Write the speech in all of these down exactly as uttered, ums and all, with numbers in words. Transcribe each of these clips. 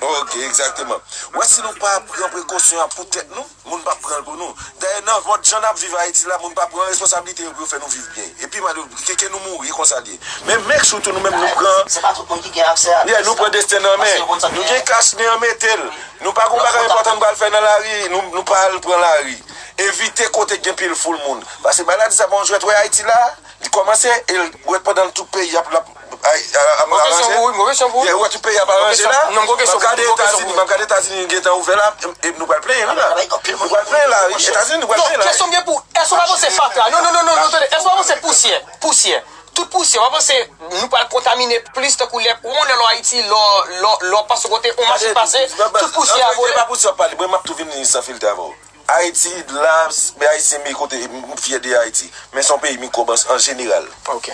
Ok, egzakteman. Wè, si nou pa pran prekosyon an pou tèt nou, moun p ap pran l pou nou. Dayè, nan mòd jan n ap viv Ayiti la, moun pa pran responsablite yo pou yo fè nou viv byen. Epi, malè, ke, ke nou mouri, e konsa l ye. Men make sure tou nou menm nou pran. Se pa tout moun ki gen aksè a. Yeah, nou pran desten nan men. Nou gen kach nen an mete l. Nou pa gon bagay enpòtan nou pral fè nan lari, nou, nou pa al pran lari. Evite kote k gen pil foul moun. Paske maladi sa pa yon jwèt, wè Ayiti la, li kòmanse, e l, wè pandan tout peyi ap, ap, ap, ap aranje. Mwen kesyon pou ou, mwen kesyon pou ou. Yeah, wè tout peyi ap aranje la. Non, mwen kesyon pou ou, mwen kesyon pou ou. M ap gade Etazini, m ap gade Etazini gentan ouvè la, e, e nou pral plenyen la. Nou pral plenyen la, wi. Etazini, nou pral plenyen la. Non, kesyon m gen pou ou, èske w pa panse fatra? Non, non, non, non, non, tande, èske w pa panse pousyè? Pousyè. Tout pousyè, w pa panse nou pral kontamine plis tankou lè, ou konnen lè w Ayiti, lè w, lè w, lè w pase kote, yon machin pase, tout pousyè a vole. An verite, pa pousyè w ap pale, mwen m ap tou vin san filtè avè w. Ayiti, la, men Ayisyen, men kote, m fyè de Ayiti. Men se yon peyi mikwòb an, an jeneral. Ok.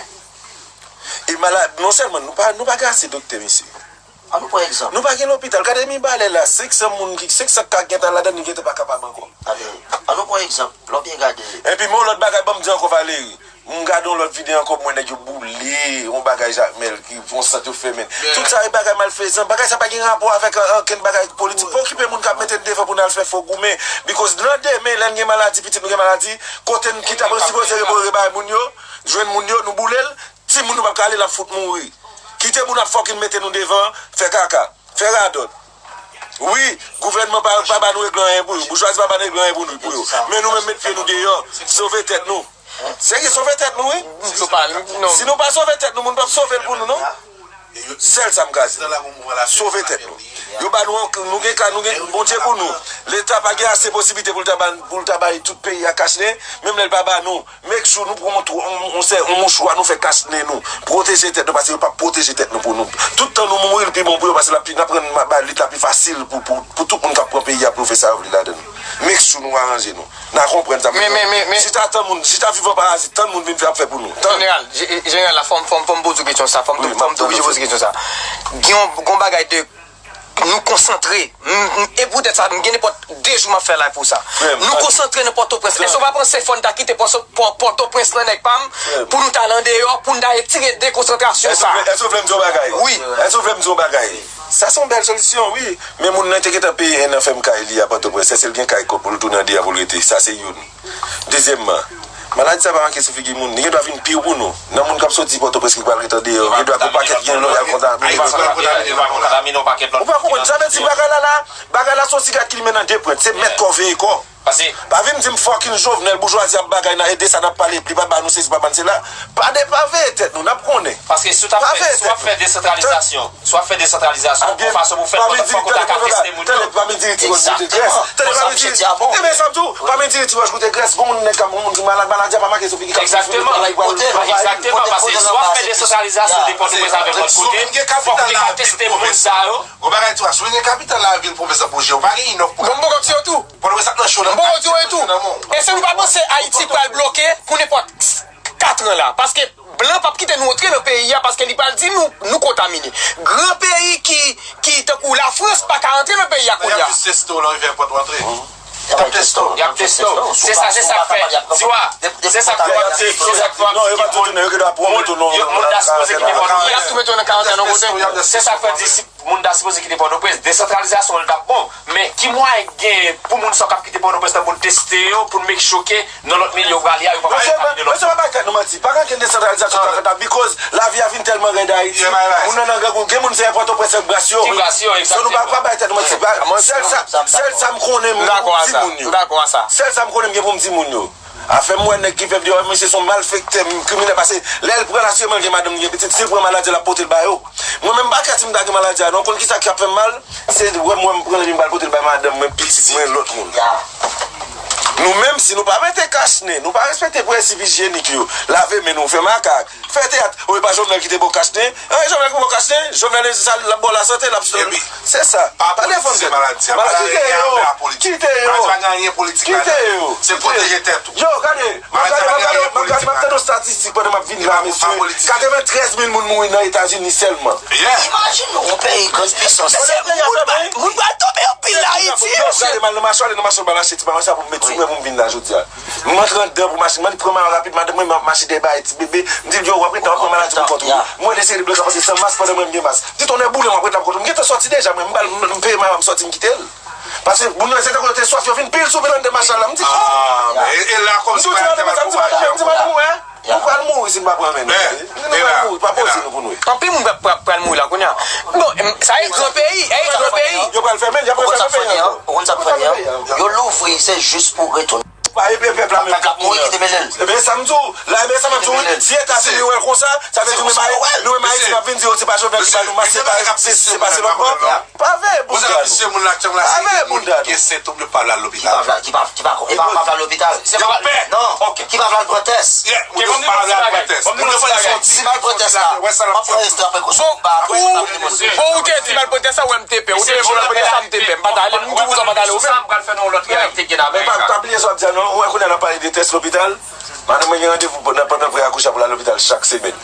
E malad, non sèlman, nou pa, nou pa gen ase doktè, mesye. An nou pran egzanp. Nou pa gen lopital. Gade Mibalè la, senk san moun ki, senk san ka gentan ladan, li gentan pa kapab ankò. Gade, an nou pran egzanp, lè w byen gade. Epi, men yon lòt bagay, ban m di ankò, Valérie. M gade yon lòt videyo ankò, m wè nèg yo boule yon bagay Jakmèl, ki yon sant yo fèmen. Tout sa e bagay malfezan. Bagay sa pa gen rapò avèk, euh, okenn bagay politik. Pa okipe moun k ap mete n devan pou n al fè fo goumen. Because nan demen, lè n gen maladi, pitit nou gen maladi, kote n ki ta sipoze rebo-, rebay moun yo, jwenn moun yo, nou boule l, timoun nou p ap ka ale, l ap fout mouri. Kite moun ap fucking mete nou devan, fè kaka, fè radòt. Wi, gouvènman pa, pa ba nou regle anyen pou yo. Boujwazi pa ba nou regle anyen pou nou, pou yo. Men nou menm met pye nou deyò. Sove tèt nou. Serye, sove tèt nou, wi. Si nou pa sove tèt nou, moun p ap sove l pou nou, non. Sèl sa m ka di. Sove tèt nou. Yo ba nou, nou gen ka, nou gen Bondye pou nou. Leta pa gen ase posiblite pou l ta ba, pou l ta bay tout peyi a kach nen, menm lè l pa ba nou. Make sure nou pran yon, yon, yon sè, yon mouchwa, nou fè kach nen nou. Pwoteje tèt nou, paske yo p ap pwoteje tèt nou pou nou. Tout tan nou mouri, l pi bon pou yo, paske l ap pi, n ap rann ma-, ba lit la pi fasil pou, pou, pou tout moun k ap pran peyi a pou yo fè sa yo vle ladan l. Make sure nou aranje nou. N a konprann sa m ap di. Men, men, men, men. Chita tann moun, chita vivan parazit, tann moun vin fè ap fè pou nou. Tann. Jeneral, je-, jeneral la, fò m, fò m, fò m poze w kesyon sa, fò m, wi, fò m tou oblije poze kesyon sa. Gen yon, gen yon bagay de nou konsantre. M, m, e poutèt sa, m gen nenpòt de jou m ap fè live pou sa. Nou konsantre nan Pòtoprens. Èske w pa panse fò n ta kite Pò-, Pò-, Pòtoprens nan nèg pa m pou nou t al andeyò, pou n ta retire dekonsantrasyon sa? Èske w vle m di yon bagay? Wi. Èske w vle m di yon bagay? Sa se yon bèl solisyon, wi. Men moun nan te gentan peye en an fèm kay li a Pòtoprens. Èske l gen kay kòb pou l tounen andeyò pou l rete? Sa se youn. Dezyèmman, maladi sa pa make sou figi moun. Li gen dwa vin pi w pou nou. Nan moun k ap soti Pòtoprens ki pral ret andeyò, gen dwa gen yon pakèt gen lò y al kontamine. Ou pa konprann sa vle di bagay la la? Bagay la se yon sigarèt ki limen nan de pwent. Se mèt kò veye kò. Pa vin di m fucking Jovenel, boujwazi ap bagay nan ede sa n ap pale, li pa ba nou sesi, pa ba n sela. Pa de, pa veye tèt nou, n ap konnen. Paske si w t ap fè, si w ap fè desantralizasyon, si w ap fè desantralizasyon, gon fason pou fè l, fòk ou ta ka teste moun yo. Tande, pa vin di ti wòch goute grès. Tande, pa vin di, e men sa m di w, pa vin di ti wòch goute grès, gon moun nèg ka, gon moun ki malad, maladi a pa make sou figi k ap soufri, travay pou al travay. Egzakteman, paske si w ap fè desantralizasyon de Pòtoprens avèk lòt kote, fòk ou te ka teste moun sa yo. Gon bagay ti wòch, si w gen kapital lavil, pwofesè, pwojè, ou pa gen inòk pou. Bon, m poko di yo tou. Pòtoprens ap nan cho nan. M poko di yo tou. E si nou pa panse Ayiti pral bloke pou nenpòt katran la, paske blan p ap kite nou antre nan peyi a, paske li pral di nou, nou kontamine. Gran peyi ki, ki tankou Lafrans pa ka antre nan peyi a kounye a. Y ap jis teste w nan rivyè pòt ou antre. Y ap teste w. Y ap teste w. Se sa, se sa k fè. Ti wa, se sa k fè. Se sa k fè. Non, yo pa tou tounen, yo gen dwa pwomèt ou non. Moun ta sipoze kite Pòtoprens. Y ap tou mete w nan karantèn yon kote. Se sa k fè di si moun ta sipoze kite Pòtoprens, desantralizasyon l t ap bon. Men ki mwayen k genyen pou moun sa yo k ap kite Pòtoprens lan pou n teste yo, pou n make sure ke nan lòt milye yo prale a, yo pa pral kontamine lòt. Mesye, pa bay tèt nou manti. Pa gen okenn desantralizasyon k ap fèt la, because lavi a vin tèlman rèd Ayiti. Moun nan nan grangou, gen moun se Pòtoprens ak bras yo. Ti bras yo, egzakteman. So nou pa, pa bay tèt nou manti. Sèl sa, sèl sa m konnen m gen pou m di moun yo. Sèl sa m konnen m gen pou m di moun yo. Afè m wè nèg ki fè videyo, mesye se yon malfektè, kriminèl, paske lè l pran l, asirèman l gen madanm, li gen pitit, si l pran maladi a, l ap pote l ba yo. Mwen menm, m pa kè si m ta gen maladi a non, ou konn kisa k ap fè m mal? Se wè m, wè m pran l epi m pral pote l bay madanm mwen, pitit mwen, lòt moun. Nou menm, si nou pa mete kach nen, nou pa respekte prensip ijyenik yo, lave men nou, fè makak, fè teyat, ou e pa Jovenel ki te ba w kach nen? E Jovenel ki ba w kach nen? Jovenel, sa l ap ba w lasante, l ap, Se sa. Pa politize maladi a. Maladi a pa gen anyen a wè a politik. Maladi pa gen anyen politik ladan l. Se pwoteje tèt ou. Yo, gade. Maladi a pa gen anyen politik ladan l. M ap tande yon statistik pandan m ap vini la, mesye. Katreventrèz mil moun mouri nan Etazini sèlman. Imajine yon peyi grann pisans. Moun pral tonbe anpil la Ayiti, mesye. Gade, m al nan mache, ale nan mache, m al achte ti bagay sa pou m met sou mwen pou m vin la jodi a. M antre anndan pou mache, m al pran mayo rapid, madanm mwen, m ap mache dèyè bay ti bebe. M di l, yo, w ap ret la, w ap pran maladi pou kont ou. Mwen, de seri de blòk ap pase san mas pandan mwen, m gen mas. Di tonnè boule m, w ap ret la pou kont ou. M gentan sòti deja, mwen, m pral, m peye mayo a, m sòti, m kite l. Paske moun yo, se tankou yo te swaf, yo vin pile sou vin anndan machin la. M di, oh! M di, madanm, m di, madanm, ou wè? Ou pral mouri si n pa pran men nou. Nou pral mouri, pa poze nou pou nou. Anpil moun pral, pral, pral mouri la kounye a. Bon, sa e gran peyi, e gran peyi. Yo pral fèmen, y ap refèmen peyi ankò. Ou konn sa k fè an? Yo louvri, se jis pou retounen. Pa e pèp la menm k ap mouri, ki te mennen l. Ebyen, sa m di w, la, ebyen, sa m ap di w, si Etazini wè l konsa, sa vle di nou menm Ayiti, nou menm Ayiti, n ap vin di yo, se pa Jovenel ki ba nou mas, se pa, se, se pa se lòt bò. Pa veye bounda nou. Pa veye bounda nou. Ki pa vle, ki pa, ki pa, ki pa, pa vle al lopital. Se pa, non, ki pa vle al pran tès. Moun yo pa vle al pran tès. Moun yo pa vle soti. Si m al pran tès la, m ap pran ekstra prekosyon. Bon, ou te di m al pran tès la, ou wè m te pè. Ou te di m al pran tès la, m te pè. M pa t ale, m di w sa m pa t ale ou menm. Sa m pral fè nan yon lòt reyalite ki gen avè sa. Pa bliye sa w ap di a non. Ou wè kounye a n ap pale de tès lopital. Madanm mwen gen randevou pandan, pandan prè akouche a pou l al lopital chak semèn.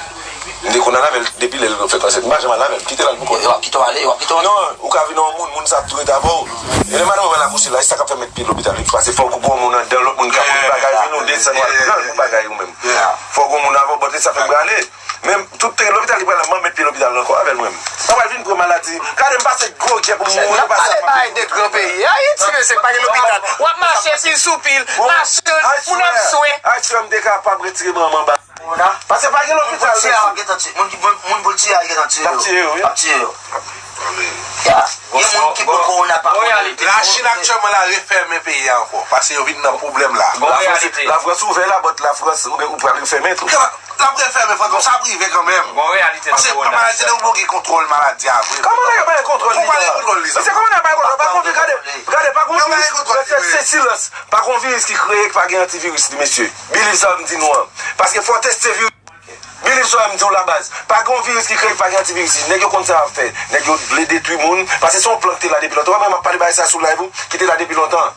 M te konn al avè l depi lè l fèk ansent. M pa janm al avè l. Kite l al pou kont li. Yo ap kite w ale, yo ap kite w ale. Non, ou ka vin yon moun, moun sa ap tou ret avè w. E lè madanm mwen pral akouche la, e sa k ap fè m met pye lopital wi. Paske fò w gen yon moun anndan, lòt moun ka pote bagay, vin ou desann w al pran l pou bagay ou menm. Fò w gen yon moun avè w, but e sa fè m prale. Men tout te lopital li pral la, m met pye lopital ankò avè l mwen. Pa pral vin pran maladi. Gade m pase gwo gè pou m mouri. N ap pale bagay de gran peyi Ayiti, mesye, pa gen lopital. W ap mache pil sou pil, machann, moun ap swe. Ay, frè m te kapab retire manman ba. Paske pa gen lopital, mesye. Moun pou l tiye a gentan tiye yo. L ap tiye yo, wi. L ap tiye yo. Ya. Gen moun ki pran kowona pa konnen. Lachin aktyèlman la refèmen peyi a ankò. Paske yo vin nan pwoblèm la. Lafrans, Lafrans ouvè la, but Lafrans, ou gen, ou pral refèmen tou. L ap refèmen, fantom, sa ap rive kanmenm. Paske maladi nan ou gen kontwòl maladi a vre. Kòman nèg yo pa gen kontwòl li la? Mesye, kòman nèg pa gen kontwòl? Pa gon viris, gade, gade, pa gon viris. Se, se silans. Pa gon viris ki kreye ki pa gen antiviris li, mesye. Believe sa m di nou an. Paske fò w teste viris. Believe sa m di w la baz. Pa gon viris ki kreye ki pa gen antiviris li. Nèg yo konn sa y ap fè. Nèg yo vle detwi moun. Paske se yon plan ki te la depi lontan. Ou pa wè m ap pale bagay sa sou live ou, ki te la depi lontan.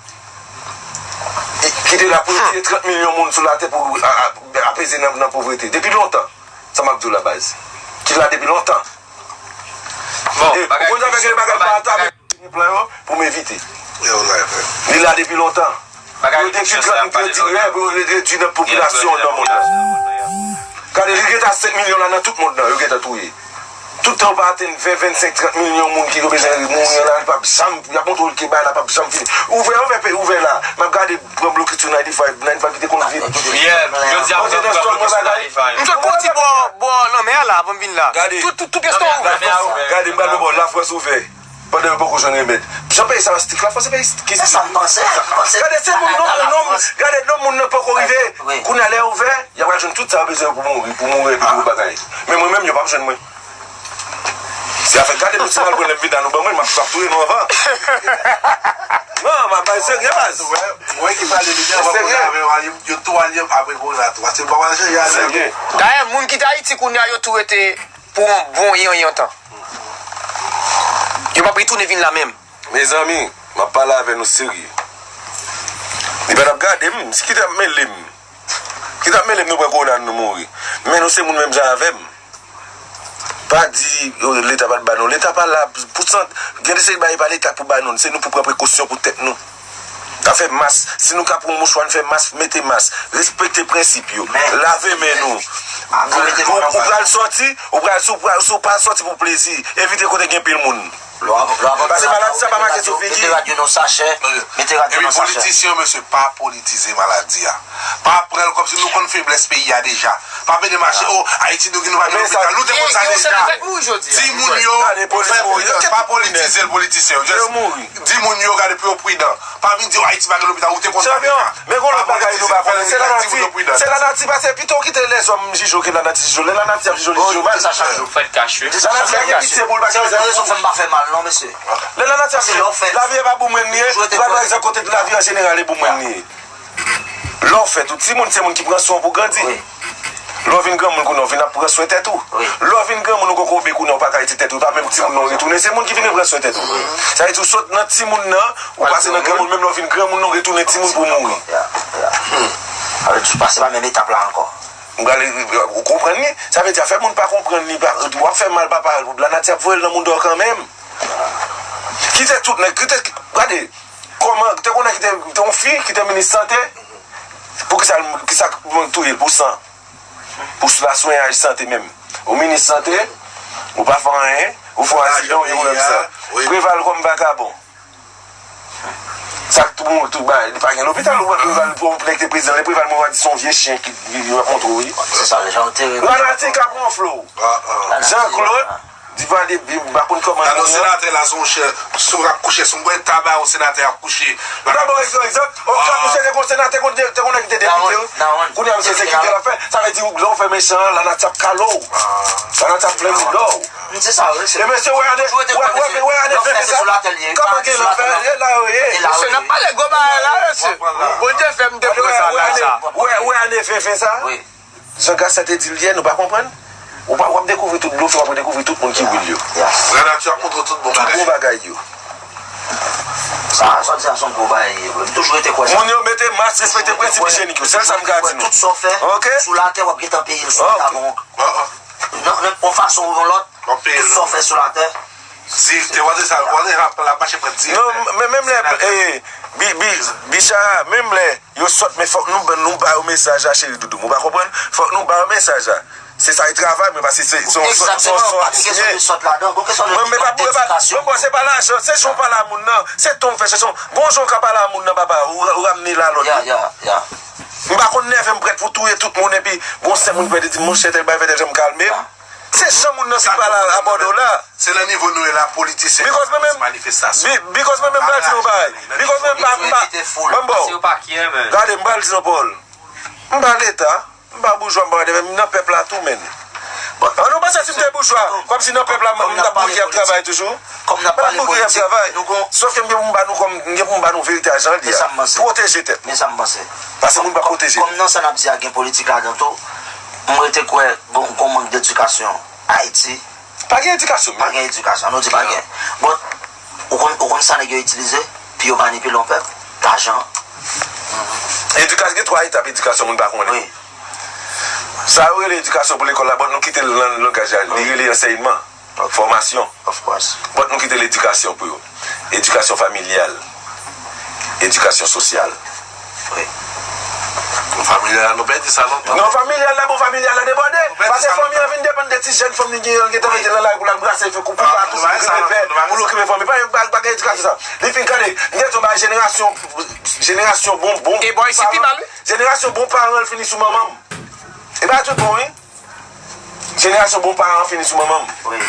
E ki te la pou retire trant milyon moun sou latè pou a, a, apeze nan, nan povrete. Depi lontan, sa m ap di w la baz. Ki la depi lontan. Bon, e, bagay ou konn sa fè gen bagay pa ta, men gen plan yo pou m evite. Li la depi lontan. Yo detwi trant milyon, yo di, pou yo redui nan popilasyon nan mond lan. Gade, li gentan senk milyon la nan tout mond lan, yo gentan touye. Tout tan w pa atenn ven, vennsenk, trant milyon moun ki yo bezwen mouri an la, li p ap janm, y ap montre w ke bagay la p ap janm fini. Ouvè, ouvè peyi, ouvè la. M ap gade pran blokit sou ninety-five, ninety-five ki te konn viv. Yeah, jodi a, m te pran blokit sou ninety-five. M sot bò ti bò, bò lanmè a la, avan m vin la. Tout, tout, tout restoran ouvè. Gade, m pral bò, Lafrans ouvè. Pandan yo poko jwenn remèd. Jan peyi sa yo strik, Lafrans se peyi ki strik. Se sa m panse, m panse. Gade, se moun, nonb, nonb, gade, nonb moun nan poko rive. Kounye a lè yo ouvè, y ap al jwenn tout sa yo bezwen pou mouri, pou mouri, pou bagay. Men mwen menm, yo p ap jwenn mwen. Se afè gade nou, si m al pran lè m vin la, nou ban mwen, m ap, m ap touye nou anvan. Non, m ap bay serye, baz. Mwen ki pale de serye. Yo tou alye apre kowona tou. Paske yo pa pral chanje avè yo. Dayè, moun ki t Ayiti kounye a, yo tou rete pou yon bon yon, yon tan. Yo p ap retounen vin la menm. Mezanmi, m ap pale avè nou serye. Li pa t ap gade m, si ki t ap mele m. Ki t ap mele m, nou pran kowona, nou mouri. Men nou se moun menm jan avè m. Pa di, yo, Leta pa t ba nou. Leta pa la pou sant. Gen de seri bagay pa Leta pou ba nou. Se nou pou pran prekosyon pou tèt nou. N a fè mas. Si nou ka pran yon mouchwa, n fè mas, mete mas. Respekte prensip yo. Lave men nou. Ou, ou pral sòti, ou pral, si w pral, si w pa sòti pou plezi, evite kote gen pil moun. Paske maladi sa pa make sou figi. Mete rad yo nan sachè. Mete rad yo nan sachè. Epi politisyen yo, mesye, pa politize maladi a. Pa pran l kòmsi nou konn feblès peyi a deja. Pa vin mache, o, Ayiti nou gen, nou pa gen lopital. Nou te konn sa deja. Di moun yo, pa politize l, politisyen yo. Just di moun yo gade pou yo pridan. Pa vin di, o, Ayiti pa gen lopital, ou te konn sa deja. Men gon lòt bagay nou pa konnen. Se lanati. Se lanati, paske pito w kite lèzòm jije w ke lanati jije w. Lè lanati ap jije w, li jije w mal. Sa chak jou. Fèt kache. Lanati a gen pitye pou l, pa gen rezon fè m pa fè mal, non, mesye. Lè lanati ap jije w, lavi a pa boumrenn li ye. Pran egzanp kote lavi an jeneral e boumrenn li ye. Lè w fèt, ou timoun, se moun ki pran swen w pou grandi. Lè w vin granmoun kounye a, w vin ap pran swen tèt ou. Lè w vin granmoun, ou kokobe kounye a, ou pa ka itilize tèt ou, e pa menm timoun nan w retounen, se moun ki vin repran swen tèt ou. Sa vle di, ou sot nan timoun nan, ou pase nan granmoun, menm lè w vin granmoun, ou retounen timoun pou mouri. Sa vle di, ou pase pa menm etap la ankò. Ou konprann li? Sa vle di, afè moun pa konprann li, w ap fè mal, papa, lanati ap voye l nan mouda w kanmenm. Kite tout nèg, kite, gade, kòman, te konnen ki te, te yon fi ki te minis sante, pou kisa, kisa moun touye l pou san, pou la swenyaj sante menm. Ou minis sante, ou pa fè anyen, ou fè yon asidan, ou gen pwoblèm san. Preval kòm vagabon. Sa k tou moun, tout bagay, li pa gen lopital, ou wè Preval pou nèg te prezidan, lè Preval mwen di se yon vye chen ki, ki, ki ap montre w, wi. Se sa, jan te. Lanati k ap wonfle w. Jean Claude, Divalye, m pa konn kòman. Alò, senatè la, se yon chen, si w ap kouche, si w bwè taba, yon senatè ap kouche. Nan bon, egzanp, egzanp, o ka misye te kon senatè, kon te kon nèg ki te depite, wi. Kounye a, misye se sekirite l ap fè. Sa vle di, lè w fè mechan, lanati ap kale w. Lanati ap plen mouda w. Se sa, wi, se. E mesye, wè ane, wè, wè, wè ane fè fè sa. Kòman gen lan fè, e la yo ye. Mesye, n ap pale gwo bagay la, mesye. Bondye fè m te pran sa nan sa. Wè, wè ane fè fè sa. Jan Gras te di l yè, nou pa konprann. Ou pa, w ap dekouvri tout blofè, w ap redekouvri tout moun ki wi l yo. Lanati ap montre w tout bon bagay. Tout bon bagay yo. Sa, sa w di a se yon gwo bagay li ye, vre. M toujou rete kwè sa. Moun yo mete mas, respekte prensip ijenik yo. Sèl sa m ka di nou. Tout sa w fè sou latè, w ap gentan peye l sou latè. Nan, nan yon fason ou yon lòt, tout sa w fè sou latè. Direktè, w ap di sa, w ap di sa, l ap mache pran direktè. Non, men menm lè, e, bi, bi, Bicha, menm lè yo sòt, men fòk nou, nou ba yo mesaj la, cheri doudou m. Ou pa konprann? Fòk nou ba yo mesaj la. Se sa e travay mwen, paske se, se yon sòt, se yon sòt. Mwen, men pa pou yo pa, mwen, bon, se pa lajan, se jan w pale a moun nan, se ton w fè, se jan, bon jan w ka pale a moun nan, papa, ou, ou ramne l a lòd, wi. M pa konn nève m prèt pou touye tout moun, epi gon senk moun pèdi di, monchè, tèl bagay fè tèl jan m kalme m. Se jan moun nan fin pale a Bòdo la. Se nan nivo nou ye la, politisyen ki manifestasyon. Because mwen menm, m pral di nou bagay. Because mwen menm, m pa, m pa, mwen bon. Gade, m pral di nou, Paul. M pa Leta, m pa boujwa, m pa gade, men m nan pèp la tou, menn. An nou panse si m te boujwa, kòmsi nan pèp la, m t ap boule, y ap travay toujou? M t ap boule, y ap travay. Sòf ke m gen pou m ba nou kòm, m gen pou m ba nou verite a jan l ye a. Pwoteje tèt nou. Paske moun pa pwoteje nou. Kòm nan sa n ap di a gen politik ladan tou, m rete kwè gon, gon mank de edikasyon. Ayiti. Pa gen edikasyon, men. Pa gen edikasyon, an nou di pa gen. Bon, ou konn, ou konn sa nèg yo itilize pou yo manipile yon pèp? Lajan. Edikasyon, gen twa etap edikasyon moun pa konnen. Wi. Sa yo rele edikasyon pou lekòl la, bon, nou kite l nan langaj la, li rele ansèyman, fòmasyon. Bon, nou kite l edikasyon pou yo. Edikasyon familyal, edikasyon sosyal. Wi. Bon, familyal la, nou pèdi sa lontan. Non, familyal la, bon, familyal la debòde. Paske fanmi an vin depann de ti jèn fanm li genyen, l gentan mete l nan lari pou l al brase fè kou pou patou, pou l okipe fè, pou l okipe fanmi. Pa, pa, pa gen edikasyon sa. Li fin gade, m te di w bagay jenerasyon, jenerasyon bon, bon. E bò isi pi mal, wi. Jenerasyon bon paran l fini sou manman m. E pa tout bon, wi. Jenerasyon bon paran an fini sou manman m. Wi.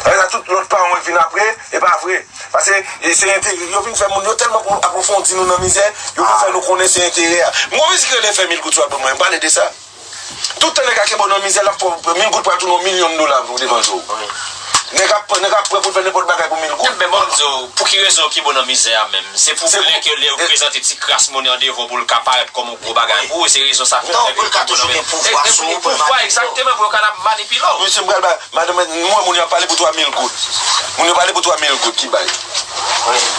Apre sa, tout lòt paran yo vin apre, e pa vre. Paske e se enterè, yo vin fè moun yo tèlman apwofondi nou nan mizè, yo vin fè nou konnen se enterè a. M gon mizik ki rele Fè mil goud sou albòm mwen, m pale de sa. Tout tan nèg la kenbe w nan mizè, l ap fè w, mil goud pral tounen yon milyon dola devan je w. Nèg ap, nèg ap prè pou l fè nenpòt bagay pou mil goud. Men bon, m di w, pou ki rezon yo kenbe w nan mizè a menm? Se pou lè ke lè yo prezante ti kras monnen an devan w pou l ka parèt kòm yon gwo bagay pou ou, se rezon sa k fè yo kenbe w nan mizè. Pou pouvwa, egzakteman, pou yo ka manipile w. Mesye, m pral ba, madanm, m wè moun yo ap pale pou twa mil goud. Moun yo pale pou twa mil goud ki bay.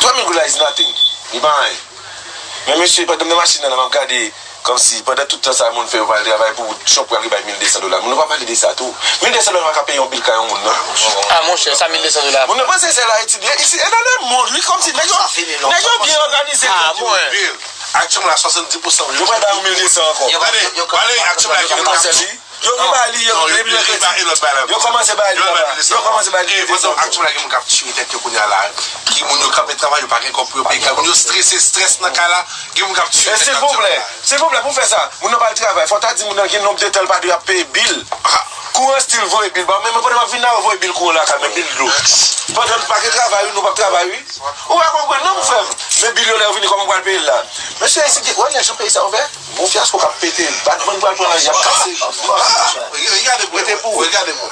Twa mil goud la is nothing. Li pa anyen. Men mesye, pandan m nan machin nan, m ap gade, kòmsi, pandan tout tan sa a moun fè, yo pa al travay pou Trump pou al rive bay mil de san dola. Moun yo pa pale de sa tou. Mil de san dola pa ka peye yon bil kay yon moun, non. A, monchè, sa mil de san dola ap fè? Moun yo panse sèl Ayiti, isi, e nan lemonn, wi, kòmsi nèg yo, nèg yo byen òganize tèt yo. Bill, aktyèlman la, swasanndis pousan. Yo pral bay yon mil de san ankò. Gade, gade, aktyèlman la, yo kòmanse li. Yo, yo bay li, yo, yo, yo, yo kòmanse bay li, yo kòmanse bay li. Aktyèlman la, gen moun k ap tiye tèt yo kounye a la. Ki moun yo kanpe travay, yo pa gen kòb pou yo peye kay. Moun yo strese, strès nan kay la. Gen moun k ap tiye tèt yo aktyèlman la. Silvouplè, silvouplè, pou fè sa, moun nan pa al travay. Fò w ta di moun nan gen nonb de tan l pa dwe ap peye bil. Kouran still voye bil ba w, men, men pandan m ap vin la, yo voye bil kouran lakay mwen, bil dlo. Pandan n pa gen travay, wi, nou p ap travay, wi. Ou pa konprann non, mon frè m. Men bil yo lè yo vini, kòman m pral peye l la? Mesye, isit, wè nèg jan peyi sa ouvè? Gon fyasko k ap pete. Bad Bunny pral pran nan y ap kase. Regade pou, regade pou.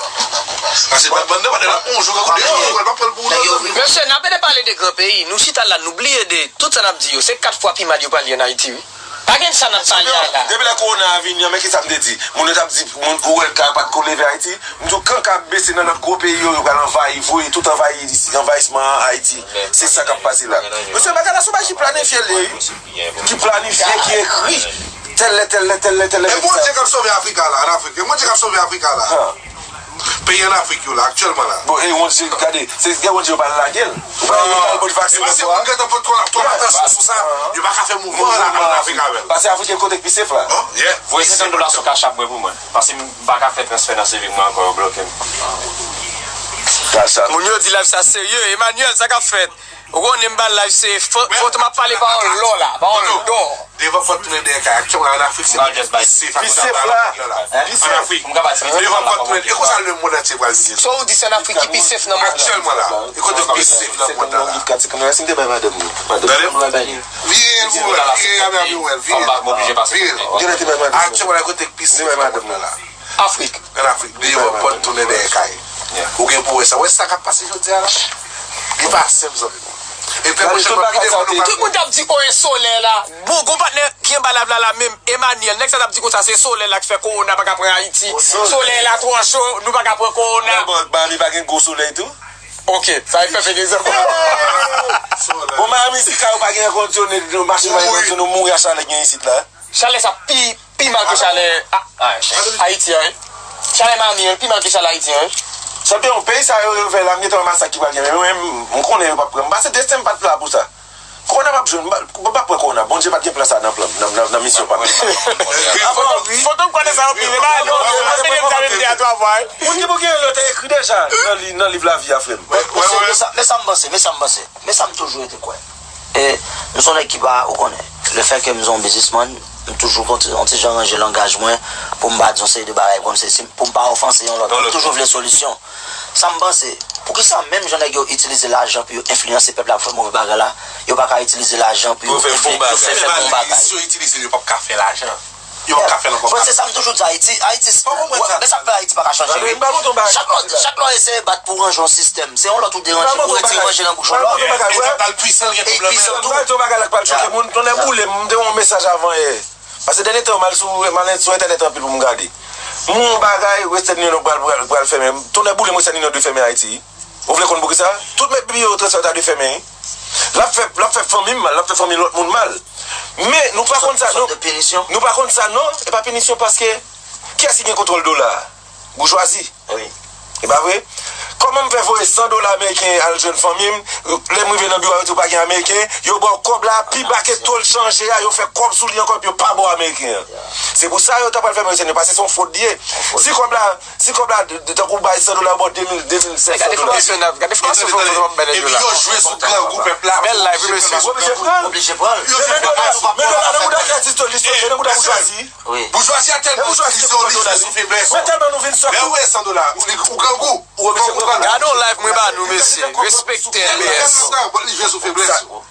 Pase Bad Bunny nan, pandan l ap yon jou, kankou de jou, l ap pran l pou yon lòt. Mesye, n ap ede pale de gran peyi. Nou chita la, nou bliye de tout sa n ap di yo. Se kat fwa pi mal yo pral ye an Ayiti, wi. Pa gen sa n ap pale a la. Depi lè kowona a vini an, men kisa m te di? Moun yo t ap di, moun, ou wè ka pa t ko leve Ayiti. M di w, kan ka ap bese nan lòt gwo peyi yo, yo pral anvayi, voye tout anvayi, anvayisman an Ayiti. Se sa k ap pase la. Mesye, bagay la se yon bagay ki planifye l ye, wi. Ki planifye, ki ekri. Tèl lè, tèl lè, tèl lè, tèl lè. E Bondye k ap sove Afrik la, an Afrik. E Bondye k ap sove Afrik la. Peyi an Afrik yo la, aktyèlman la. Bon, e Bondye, gade, se gen Bondye yo pa lage l. Ou pa yo pa al pot vaksen. E paske moun gentan pot twòp atansyon sou sa, yo pa ka fè mouvman la an Afrik avè l. Pase Afrik e kote k pi sef la. Voye senkant dola sou Cash App mwen pou mwen. Paske m pa ka fè transfè nan Saving mwen ankò, yo bloke m. Moun yo di live sa serye. Emmanuel, sa k ap fèt? Ou konnen m ba live se fo- foto m ap pale pa yon lò la, pa yon lò. Devan pòt tounen dèyè kay. Aktyèlman la, an Afrik, se pi sef la. Pi sef la. An Afrik. Devan pòt tounen. E konsa lemonn antye pral vini. Sa w di se an Afrik ki pi sef nan mond lan? Aktyèlman la. E kote pi sef nan mond lan la? Tande? Vire l pou wè. Vire kamera pou wè. Vire l. Vire l. Aktyèlman la, kote pi sef nan mond lan la? Afrik. An Afrik, devan pòt tounen dèyè kay. Ou gen pou wè sa. Wè sa k ap pase jodi a la? Li pa senp, zanmi m. E pèp mwen, jan mwen pide pou nou pa. Tout moun t ap di, o, e solèy la. Bon, gon patnè ki anba live la la menm, Emmanuel, nèg sa t ap di konsa se solèy la k fè kowona pa ka pran Ayiti. Solèy la twò cho, nou pa ka pran kowona. Bon, Miami pa gen gwo solèy tou? Ok, sa e fè fè dezòd. Bon, Miami, si kay ou pa gen èkondisyone, machin pa gen èkondisyone, ou mouri a chalè gen isit la. Chalè sa pi, pi mal ke chalè A- Ayiti an, wi. Chalè Miami an pi mal ke chalè Ayiti an, wi. Santi yon peyi sa yo, yo fè la, m gentan wè masak ki pral gen, men mwen, m konnen yo p ap pran. M pase desten m pa t la pou sa. Kowona p ap jwenn, m pa- m p ap pran kowona. Bondye pa t gen plan sa nan plan, nan, nan, nan misyon pa m. Foto m konnen sa anpil, men ba yo, mwen mete m ta menm de a twa fwa, wi. Moun ki pou gen lè te ekri deja nan li- nan liv lavi a, frè m. Men sa, men sa m panse, men sa m panse, men sa m toujou rete kwè. E, m se yon nèg ki pa, ou konnen, lefètke m se yon biznismann, m toujou konn ti- yon ti jan ranje langaj mwen pou m pa di yon seri de bagay kòmsi si- pou m pa ofanse yon lòt. M toujou vle solisyon. Sa m panse, poukisa menm jan nèg yo itilize lajan pou yo enfliyanse pèp la pou fè move bagay la, yo pa ka itilize lajan pou yo enfli- pou fè fè bon bagay? Si yo itilize l, yo p ap ka fè lajan. Yo p ap ka fè l ankò. Bon, se sa m toujou di Ayiti. Ayiti, men sa k fè Ayiti pa ka chanje, wi. Chak lè, chak lè w eseye bat pou w ranje yon sistèm, se yon lòt ou deranje pou retire manje nan bouch yon lòt. E pèp la l pwisan, l gen pwoblèm. Li pwisan tou. Mwen di yon bagay la k pral choke moun. Tonnè boule m, m te yon mesaj avan yè. Paske dènye tan, m al sou, m al sou entènèt anpil pou m gade. M wè yon bagay, Western Union pral, pral, pral fèmen. Tonnè boule m, Western Union dwe fèmen Ayiti. Ou vle konn poukisa? Tout men biwo yo transfè ta dwe fèmen, wi. L ap fè, l ap fè fanmi m mal, l ap fè fanmi lòt moun mal. Men nou pa konn sa, nou, nou pa konn sa, non. E pa pinisyon paske kiyès ki gen kontwòl dola a? Boujwazi. Wi. E pa vre? Kòman m fè voye san dola ameriken al jwenn fanmi m, lè m rive nan biwo a, yo di w pa gen ameriken, yo ba w kòb la, pi ba ke to l chanje a, yo fè kòb sou li ankò, epi yo pa ba w ameriken an. Se pou sa yo ta pral fèmen yo, se nou, paske se yon fwod li ye. Si kòb la, si kòb la, de- de- tankou w bay san dola, yo ba w de mil, de mil senk san dola. Gade fòmasyon n ap, gade fòmasyon fò fò bay nèg yo la. Epi yo jwe sou grangou pèp la. Bèl live, wi, mesye. Oblije pran l. Oblije pran l. Men dola, men dola nan bouda kè ti to, li sote nan bouda boujwazi. Wi. Boujwazi a tèlman itilize w, li jwe sou feblès ou. Mwen tèlman nou vin sòt. Lè ou wè san dola, ou, ou grangou. Ou oblije pran l. Gade yon live mwen ba nou, mesye. Respekte L B S. Li jwe sou feblès ou.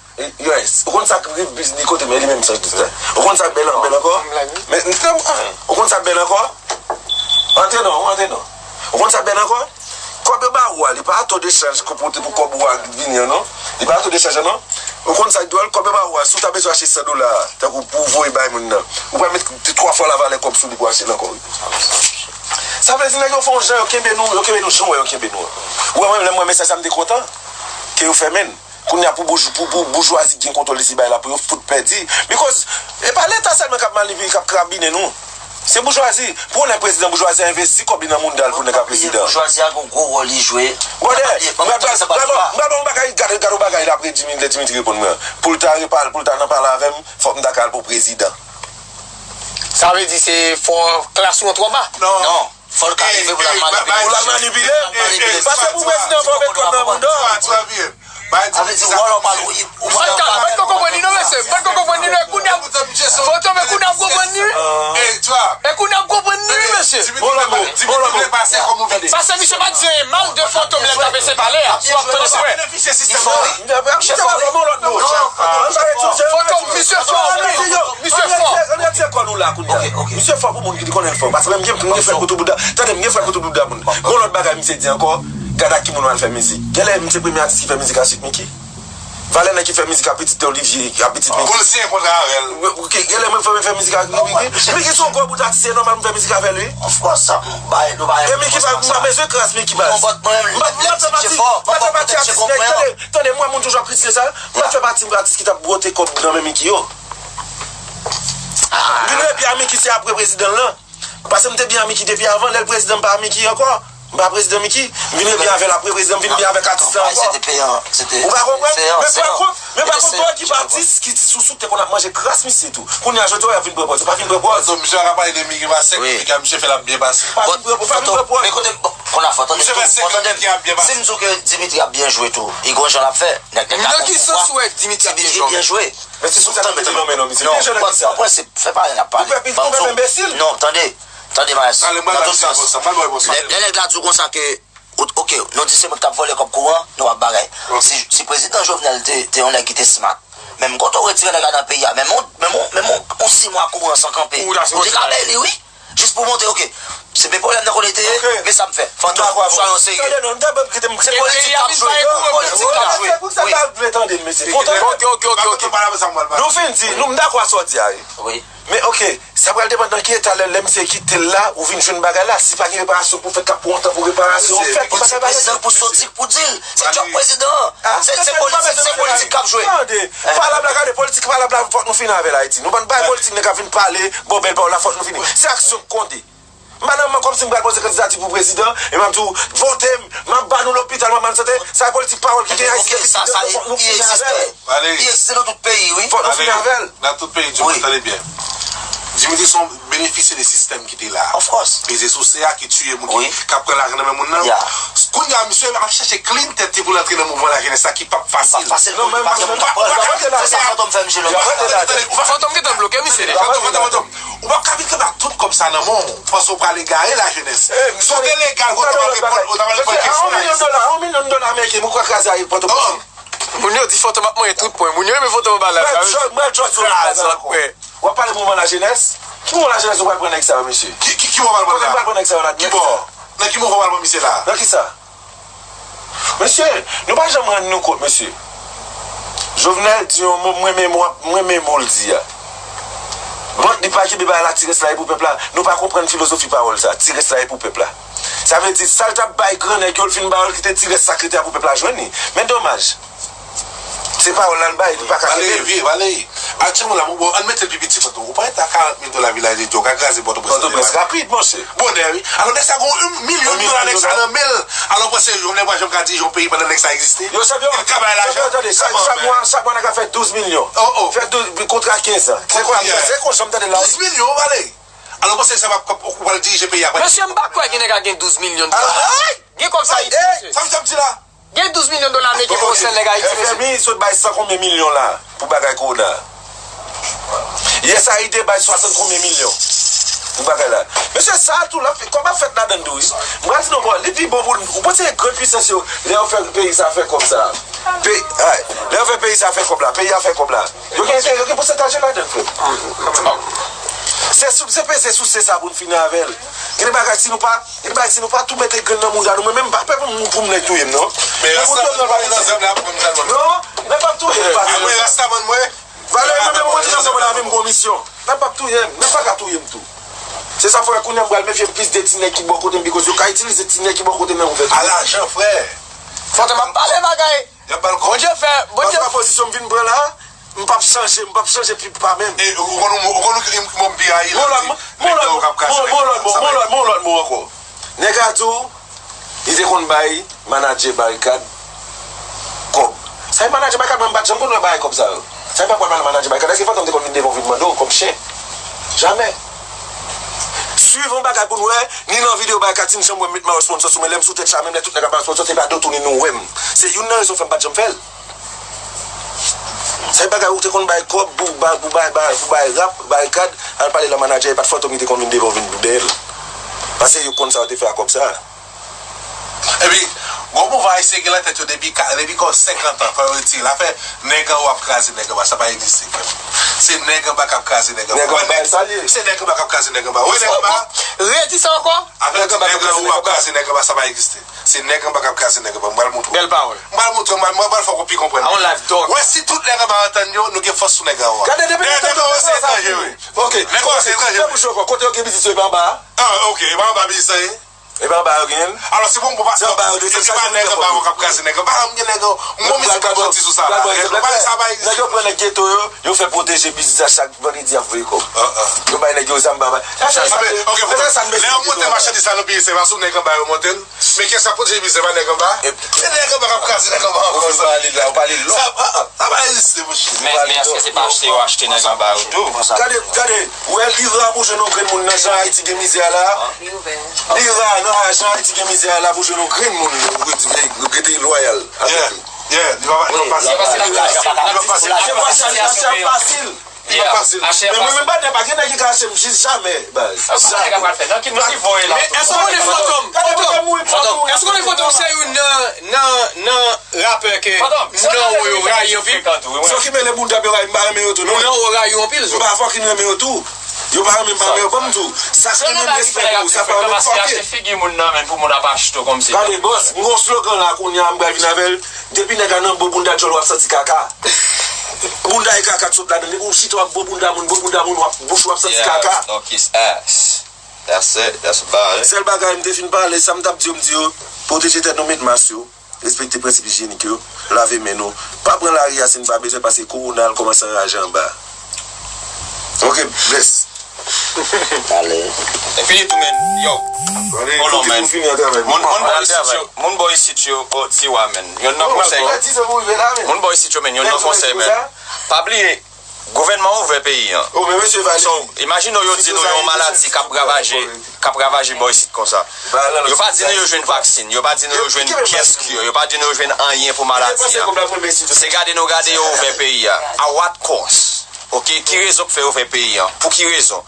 Yes. Ou konn sa k rive li kote men li menm san distè. Ou konn sa k bèl an- bèl ankò? Men, ou konn sa k bèl ankò? Antre non, antre non. Ou konn sa k bèl ankò? Kòb yo ba ou a, li pa to de chanj pou pote pou kòb ou a vini an, non. Li pa to de chanj an, non. Ou konn sa k dwòl, kòb yo ba ou a, si w ta bezwen achte san dola, tankou pou w voye bay moun nan, ou pral met twa fwa lavalè kòb sou li pou achte l ankò, wi. Sa vle di, nèg yo fè yon jan, yo kenbe nou, yo kenbe nou jan w wè yo kenbe nou an. Ou wè mwen, lè m wè mesaj sa, m te kontan ke yo fèmen n. Kounye a pou bouj- pou- pou boujwazi gen kontwòl de ti bagay la pou yo fout pèdi. Because e pa leta sèlman k ap manipiye, k ap krabinen nou. Se boujwazi. Pou w nèk prezidan, boujwazi a envesti kòb li nan mounda l pou nèk a prezidan. Boujwazi a gen yon gwo wòl li jwe. Brother, m pral ba w yon bagay, gade, gade yon bagay l ap redi, lè Dimitri reponn mwen an. Pou l ta repale, pou l ta nan pale avè m, fòk m ta ka al pou prezidan. Sa vle di se fò klas ou an twò ba? Non. Fò l ka rive pou l al manipile. Pou l al manipile. Paske pou prezidan fò w met kòb nan mounda w. Sa vle di wòl ou pa l, ou pa l. M pa t ka konprann li non, mesye. M pa t ka konprann li non. Kounye a, foto, men kounye a m konprann li, wi. E kounye a m konprann li, wi, mesye. Sa se misye pa t di anyen mal de foto m lè l t ap eseye pale a. Si w ap tande, se vre. Foto, misye fò anpil. Misye fò. Misye fò pou moun ki konnen l fò. Paske mwen, m gen, m gen frè m kote bout dam. Tande, m gen frè m kote bout dam moun. Gon lòt bagay misye di ankò, gad ak ki moun w al fè mizik. Genlè misye premye atis ki fè mizik a Sweet Micky. Valè nèg ki fè mizik ak pitit Olivier, ak pitit Mickey. Pou l siyen kontra avè l. Wi, ok, genlè mwen fè, mwen fè mizik ak Mickey. Mickey se yon gwo bout atis, se nòmal mwen fè mizik avè l, wi. Of course, sa, m bay, nou bay. E Mickey pa, m pa bezwen kras Mickey baz. M pa, m pa fè pati, m pa fè pati atis nèg, tande, tande, mwen moun toujou ap kritike sa. M pa fè pati atis ki t ap bwote kòb nan men Mickey yo. Vin rebyen a Mickey se apre prezidan l lan. Paske m te byen a Mickey depi avan, lè l prezidan m pa a Mickey ankò. M pa prezidan Mickey, m vin rebyen avè l apre prezidan, m vin byen avèk atis la ankò. Ou pa konprann? Men pa kont, men pa kont, gwo ekip atis ki ti sousou te konn ap manje kras misye tou. Kounye a jodi a y ap vin pran pòz. Yo pa vin pran pòz. Misye pa ka pale de Mickey pa sèk, Mickey a misye fè l ap byen pase. Pa vin pran pòz, pa vin pran pòz. Men kote, bon, konn afè, tande tou, bon, tande m. Si m di w ke Dimitri ap byen jwe tou, li gon jan l ap fè. Nan ki sans ou wè Dimitri ap byen jwe? Men se sou sa ki mete nan men non, misye. Byen jwe nan ki sa? An prensip, fè pa anyen n ap pale. Ou fè pis, ou fè enbesil. Non, tande. Tande, Mayès. Nan tout sans. Lè, lè nèg la di w konsa ke, ok, nou di se moun k ap vòlè kòb kouran, nou ap bagay. Si, si prezidan Jovenel te, te yon nèg ki te smart, menm kote w retire nèg la nan peyi a, menm on, menm on, menm on, on sis mwa kouran san kanpe, ou te ka bay li, wi. Jis pou montre, ok, se men pwoblèm nan kote te ye, men sa m fè. Fantom, swa yon serye. Se politik k ap jwe. Politik k ap jwe. Se pou sa ta vle tande l, mesye. Ok, ok, ok, ok. Nou fin di, nou, m dakò a sa w di a, wi. Men, ok, sa pral depann nan ki eta lè, lè misye kite l la, ou vin jwenn bagay la. Si pa gen reparasyon pou fèt, k ap pran tan pou reparasyon fèt, pou bagay pa fèt. Prezidan pou soti pou di l. Se djòb prezidan an. Se, se politik, se politik k ap jwe. Tande, palab la, gade, politik, palab la, fòk nou fini avè l, Ayiti. Nou pa bay politik, nèg ap vin pale, bon, bèl pawòl la, fòk nou fini. Se aksyon k konte. M pa nan kòmsi m pral poze kandidati pou prezidan, e m ap di w, vote m, m ap ba nou lopital, m ap ba nou sante, sa e politik pawòl ki gen Ayiti depi devan, fòk nou fini avè l. Li egziste nan tout peyi, wi. Fòk nou fini avè l. Nan tout peyi di mond, tande byen. Dimitri se yon benefisyè de sistèm ki te la. Of course. Peze souse a ki tiye moun ki, ki ap pran lajan nan men moun nan. Kounye a, misye ap chèche clean tèt li pou l antre nan mouvman lajenès la ki p ap fasil. P ap fasil pou li, paske moun ap pran. Se sa Fantom fè misye lòt. Fantom gentan bloke misye deja. Fantom, Fantom, Fantom. Ou p ap ka vin kanpe ak tout kòb sa nan men w, panse w pral egare lajenès. Si w te legal, kote w ta pral pran kesyon la. Yon milyon dola, yon milyon dola ameriken, mwen kwè kraze a Pòtoprens. Moun yo di Fantom ap manyen tout pwen. Moun yo renmen Fantom anba live la, wi. Mwen jòt sou live la ankò. W ap pale mouvman lajenès? Ki mouvman lajenès nou pral pran nèg sa yo, mesye? Ki, ki, ki bò w pral pran la? Kote nou pral pran nèg sa yo la? Ki bò? Nan ki mouvman w pral pran misye la? Nan ki sa? Mesye, nou pa janm rann nou kont, mesye. Jovenel di yon mo, m renmen mo, m renmen mo l di a. Bon, li pa kenbe bagay la, ti rès la e pou pèp la. Nou pa konprann filozofi pawòl sa, ti rès la e pou pèp la. Sa vle di, sa l t ap bay gran nèg yo, l fin ba yo, l kite ti rès sa k rete a pou pèp la jwenn li. Men domaj. Se pawòl la l bay, li pa ka kenbe l. Vale, vye, vale. Aktyèlman la, bon, bon, ann mete l pi piti, Fantom. Ou pa rete a karant mil dola Vilaj de Dye, ou ka kraze Pòtoprens. Pòtoprens rapid, monchè. Bonè, wi. Alò, nèg sa gon yon milyon dola, nèg sa nan men l. Alò, w panse Jovenel pa janm ka dirije yon peyi pandan nèg sa egziste? Yo, chanpyon, li ka bay lajan. Tande, chak, chak mwa, chak mwa, nèg la fè douz milyon. Oh, oh. Fè douz, kontra kenz an. Se kwa, se kwa, janm tande la. Douz milyon, vale. Alò, w panse sa va, ou pral dirije peyi a? Mesye, m pa kwè gen nèg la gen douz milyon dola. Gen kòb sa isit, mesye. Sa misye ap di la? Gen douz milyon dola ameriken pou yon sèl nèg Ayiti, mesye. F M I sot bay san konbyen milyon la pou bagay kowona? U S A I D bay swasant konbyen milyon pou bagay la? Mesye, sa tou, l ap fè, kòb ap fèt ladann tou, wi. M pral di nou, bon, li pi bon pou nou. Ou panse gran pwisans yo, lè yo fè peyi sa fè kòb sa? Peyi, ay, lè yo fè peyi sa fè kòb la, peyi a fè kòb la. Yo gen, yo gen pousantaj yo ladann, frè. Se sou, se peze souse sa pou n fini avè l. Gen de bagay, si nou pa, gen de bagay, si nou pa tou mete grenn nan mouda nou, mwen menm, m pa pè pou m, pou m nèg touye m, non. Men pou touye m, non, pa peze. Non, nèg p ap touye m, pa touye m. Apre Rastaman mwen. Valè, mwen menm, mwen di nan zòn mwen avè m gon misyon. Nèg p ap touye m, nèg pa ka touye m tou. Se sa fè kounye a m pral mefye m plis de ti nèg ki bò kote m, bikòz yo ka itilize ti nèg ki bò kote m nan pou fè touye. A lajan, frè. Fantom ap pale bagay. Y ap ba l kòb. Bondye fè, Bondye. Paske pozisyon m vin pran la, m p ap chanje, m p ap chanje pi pa menm. E, ou konn, ou konn ki moun m pi rayi la? Mon lòt mo, mon lòt mo, mon lòt mo, mon lòt mo ankò. Nèg la di w, li te konn bay manadjè Barikad kòb. Sa e manadjè Barikad, mwen m pa t janm konn wè bagay kòb sa yo. Sa e pa pral pale manadjè Barikad, èske Fantom te konn vin devan w vin mande w kòb chen? Jamè. Swiv yon bagay pou n wè, ni nan videyo Barikad, si n janm wè m met mayo sponsò sou mwen, lè m sou tèt cha, menm lè tout nèg ap bay sponsò, se pa do tounen nou wè m. Se youn nan rezon fè m pa t janm fè l. Se bagay ou te konn bay kòb pou bay, pou bay, bay, pou bay rap, Barikad, al pale la manadjè, e pa t Fantom ki te konn vin devan vin dèyè l. Paske yo konn sa yo te fè ak kòb sa. Epi, Gwo mouvman ayisyen gen nan tèt yo depi ka- depi kò senkant an, fò yo retire l. Afè nèg anwo ap kraze nèg anba, sa pa egziste, frè m. Se nèg anba k ap kraze nèg anba. Nèg anba, sa l ye. Se nèg anba k ap kraze nèg anba. Wi, nèg anba. Redi sa ankò? Afè nèg anwo ap kraze nèg anba, sa pa egziste. Se nèg anba k ap kraze nèg anba. M pral montre w. Bèl pawòl. M pral montre w, m pral, m pral fè w konprann. A yon live talk. Wè, si tout nèg anba antann yo, nou gen fòs sou nèg anwo a. Gade, depi nèg anwo se etranje, wi. Ok. Nèg anwo se etranje. Fè bouch yo fò. Kote yo gen biznis yo, e pa anba a? Ah, ok. E pa anba biznis lan ye? E pa anba yo gen l? Alò, se bon, bon, paske depi pa nèg anba yo k ap kraze nèg anba, m gen nèg anwo. M gon mizik k ap soti sou sa la. Nèg yo pale sa bay. Nèg yo pran nèg geto yo, yo fè pwoteje biznis a chak vandredi y ap voye kòb. Yo bay nèg yo zam, bay, bay. Sa, sa, sa, ok, lè yo monte machandiz la nan peyi, se pa sou nèg anba yo monte l. Men kiyès k ap pwoteje biznis, se pa nèg anba? Se nèg anba k ap kraze nèg anba ankò. Ou pale la, ou pale lòt. Sa, ah, ah, sa pa egziste, monchè. Men, men èske se pa achte yo achte nèg anba yo tou? Gade, gade, ou wè li ra pou jwenn yon grenn moun nan jan Ayiti gen mizè a la? Li ra nan jan Ayiti gen mizè a la pou jwenn yon grenn moun yo rete, yo rete lwayal avèk li. Yeah, yeah, li pa, li pa fasil. Li pa fasil. Se pa fasil, se pa fasil. Li pa fasil. Men mwen menm, pa gen nèg ki ka achte m jis jamè, baz. Jamè. Men èske w konnen Fantom? Fantom, èske w konnen Fantom se youn nan, nan, nan rapè ke moun anwo yo rayi anpil? Se w ki mele bounda m yo rayi, m pa renmen yo tou, non. Moun anwo rayi w anpil, Zo. M pa fucking renmen yo tou. Yo pa renmen m, pa renmen yo. Ban m di w, sa se menm respè pou ou, sa pa menm fucking. Figi moun nan, men pou moun ap achte w kòmsi. Gade, bòs, m gon slogan la kounye a, m pral vin avè l. Depi nèg la nan bo bounda djòl, w ap santi kaka. Bounda e kaka k sot ladan. Depi w chita, w ap bo bounda moun, bo bounda moun, w ap, bouch ou ap santi kaka. Don't kiss ass. That's it. That's about it. Sèl bagay m te fin pale, sa m t ap di yo, m di yo, pwoteje tèt nou, met mas yo, respekte prensip ijyenik yo, lave men nou. Pa pran lari a si n pa bezwen, paske kowona al kòmanse anraje anba. Ok, bless. Ale. Epi tou, men, yo. Hold on, man. Moun, moun bò isit yo, moun bò isit yo, o, Tiwa, men. Youn nan konsèy. Moun bò isit yo, men, youn nan konsèy, men. Pa bliye, gouvènman ouvè peyi an. So, imajine w yo di nou yon maladi k ap ravaje, k ap ravaje bò isit konsa. Yo pa di nou yo jwenn vaksin, yo pa di nou yo jwenn pièce cure, yo pa di nou yo jwenn anyen pou maladi a. Se gade nou gade yo ouvè peyi a. A what cost? Ok, ki rezon k fè yo ouvè peyi an? Pou ki rezon?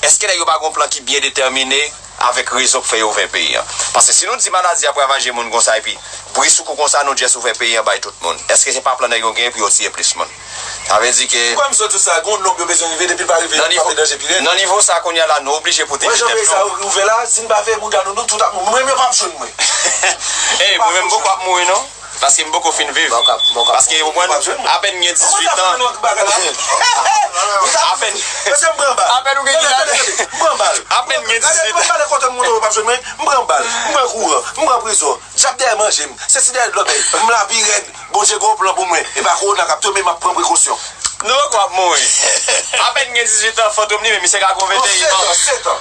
Èske nèg yo pa gon plan ki byen detèmine avèk rezon k fè yo ouvè peyi an? Paske si nou di maladi ap ravaje moun konsa epi bri sou kou konsa nou just ouvè peyi an bay tout moun, èske se pa plan nèg yo genyen pou yo tiye plis moun? Sa vle di ke Ou kwè m sot sou sa, gon nonb yo bezwen rive, depi l pa rive, l ap fè danje pi rèd. Nan nivo sa kounye a la, nou oblije pwoteje tèt nou. Wè jan peyi sa ouvè la, si n pa veye bouda nou, nou tout ap mouri. Mwen menm yo p ap jwenn mwen. Ey, mwen menm m poko ap mouri non. Paske m poko fin viv. Paske ou konprann, apèn m gen dizuit an. Apèn. Apèn ou gen kil ane? Apèn m gen dizuit an. Gade kote moun yo p ap jwenn mwen. M pran bal, m pran kouran, m pran prizon. Dyab dèyè manje m. Sesi dèyè lòbèy. M la pi rèd. Bondye gen yon plan pou mwen. E pa kowona k ap touye m, men m ap pran prekosyon. Nou poko ap mouri. Apèn m gen dizuit an, Fantom li menm, misye ka konvèti. Sèt an, sèt an.